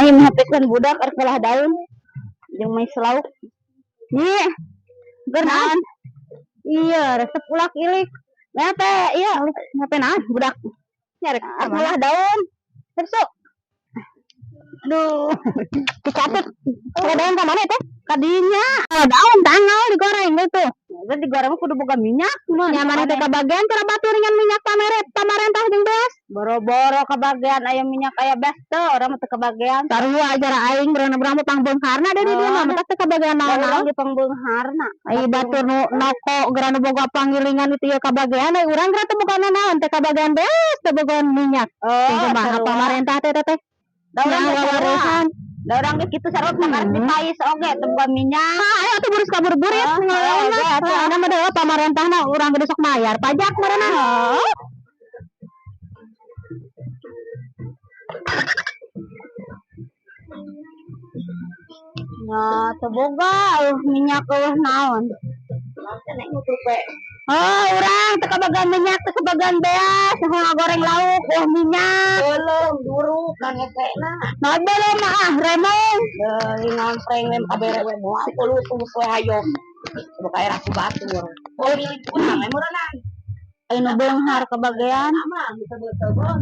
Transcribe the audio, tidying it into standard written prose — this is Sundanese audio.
Aing mihapekeun budak arek belah daun jeung mais lauk. Iya, Keur naon? Iya, resep ulak ilik. Nah teh, iya, Ngapain ah? Budak Nyarek arek belah daun. Terus. Aduh, dicatut. Kalau daun ka mana teh? Kadinya. Kalau daun tanggal digoreng gitu. Berarti digoreng mah kudu boga minyak mah. Nyaman teh kabagian cara batur dengan minyak pameret pamarentah jeung beas. Boro-boro kebagian aya minyak aya beas teu, urang mah teu kebagian. Sarua acara aing beurang mah pangbeungharna da di dieu mah mentak teu kabagian Da urang naon-naon. Ge pangbeungharna. Ai batur nu noko geura nu boga panggilingan itu ieu kabagian, ai urang geura teu boga naon, teu kabagian beas, teu boga minyak. Oh, Kumaha sarua. Pamarentah teh teh? Da urang ge Nyawa sarua. Warisan. Da urang ge kitu sarua, takarak dipais oge teu boga minyak. Ah, ayo atuh burus kaburuburit Oh, ngelawan oh, mah. atuh. Ah, mah deui pamarentahna urang gede sok mayar pajak meureunan. Oh. Nya teu boga eueuh minyak, eueuh naon. Oh, urang teu kabagian minyak, teu kabagian beas, ngagoreng lauk eueuh minyak. Belum duruk kan ngekena. Nah, belum mah ah, remong. Deui ngampreng lem kabere we moal kulutus we hayom. Boga era ku batur. Oh, milik urang we meureunang. Aya nu beunghar kebagian. Amang disebut-sebut.